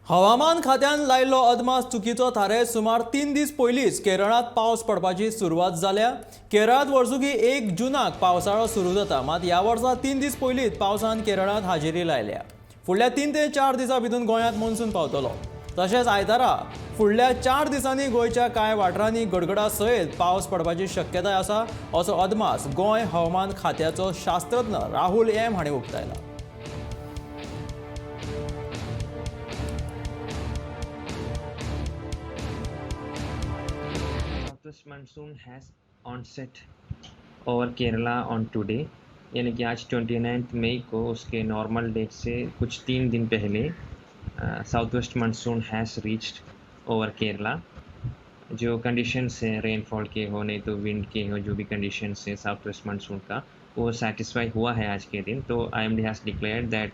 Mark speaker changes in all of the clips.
Speaker 1: हवामान खात्यान लायल्लो अदमास चुकीचो थारयत सुमार 3 दीस पयलींच केरळांत पावस पडपाची सुरवात जाल्या. केरळांत वर्सुकी 1 जुनाक पावसाळो सुरू जाता, मात ह्या वर्सा 3 दीस पयलींच पावसान केरळांत हाजेरी लायल्या. फुडल्या 3 ते 4 दिसां भितर गोंयांत मोन्सून पावतलो. तशेंच आयतारा फुडल्या 4 दिसांनी गोंयच्या कांय वाठारांनी गडगडा सयत पावस पडपाची शक्यताय आसा, असो अदमास गोंय हवामान खात्याचो शास्त्रज्ञ राहुल एम हांणी उक्तायला.
Speaker 2: Southwest monsoon has onset over Kerala on today, यानी कि आज 29 मई को उसके नॉर्मल डेट से कुछ 3 दिन पहले south west monsoon has reached over Kerala. जो कंडीशंस हैं, रेनफॉल के हो, नहीं तो विंड के हो, जो भी कंडीशंस है साउथ वेस्ट मानसून का, वो सेटिस्फाई हुआ है आज के दिन. तो IMD has declared that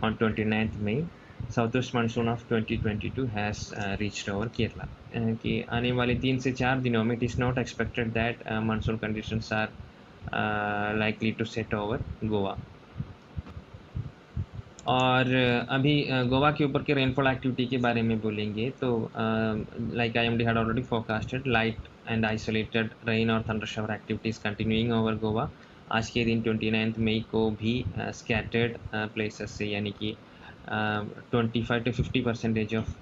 Speaker 2: on 29 May, south west monsoon of 2022 has reached over Kerala. कि आने वाले 3 से 4 दिनों में it is not expected that monsoon conditions are likely to set over Goa. और अभी गोवा के ऊपर के रेनफॉल एक्टिविटी के बारे में बोलेंगे तो like IMD had already forecasted, light and isolated rain Aur thunder shower activities continuing over Goa. आज K दिन 29 मई को भी scattered places से, यानी कि 25 to 50 percentage of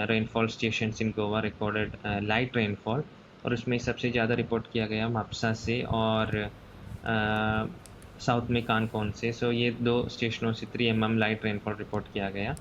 Speaker 2: rainfall station in Goa recorded light rainfall और उसमें सबसे ज़्यादा रिपोर्ट किया गया म्हापसा से और साउथ में कानकोन से. So ये दो स्टेशनों से 3 mm लाइट रेनफॉल रिपोर्ट किया गया.